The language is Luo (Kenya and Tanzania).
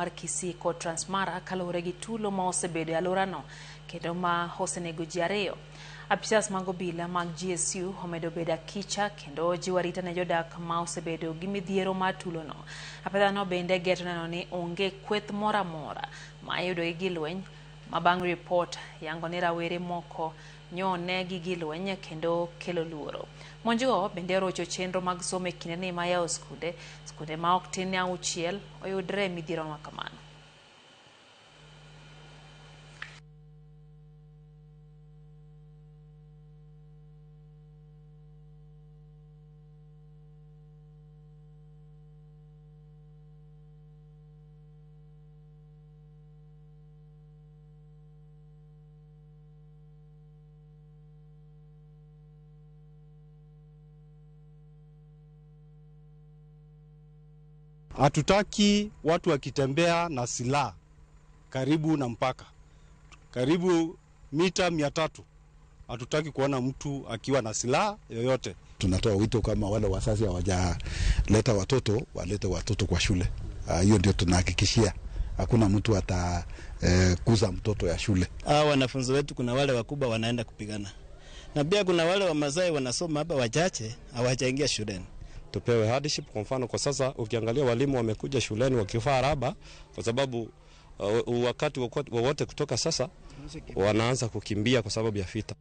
mar Kisii kod Transmara kaluwore gi tulo ma osebedo e alworano kendo ma osenego ji 2. Apisas mag obila mag GSU omedo bedo akicha kendo jiwo arita ne jodak ma osebedo gi midhiero mar tulono. Apedhano bende geto neno ni onge kweth moro amora ma iyudo gi gilweny ma bang' ripot yango ni rawere moko nyone gi gilweny kendo kelo luoro. Monjgo bende orocho chenro mag somo e kindeni ma yawo skunde, skunde ma ok tin ne 6 oyudre e midhiero ma kamano. Hatutaki watu wakitembea na silaha karibu na mpaka, karibu mita 300. Hatutaki kuona mtu akiwa na silaha yoyote. Tunatoa wito kama wale wazazi hawajaleta watoto, walete watoto kwa shule. Hiyo ndio tunahakikishia. Hakuna mtu atakuza mtoto ya shule. Hawa wanafunzi wetu kuna wale wakubwa wanaenda kupigana. Na pia kuna wale wa Masai wanasoma hapa wachache hawajaingia shuleni. Tupewe hardship. Kwa mfano kwa sasa ukiangalia walimu wamekuja shuleni wakivaa raba kwa sababu wakati wowote kutoka sasa wanaanza kukimbia kwa sababu ya vita.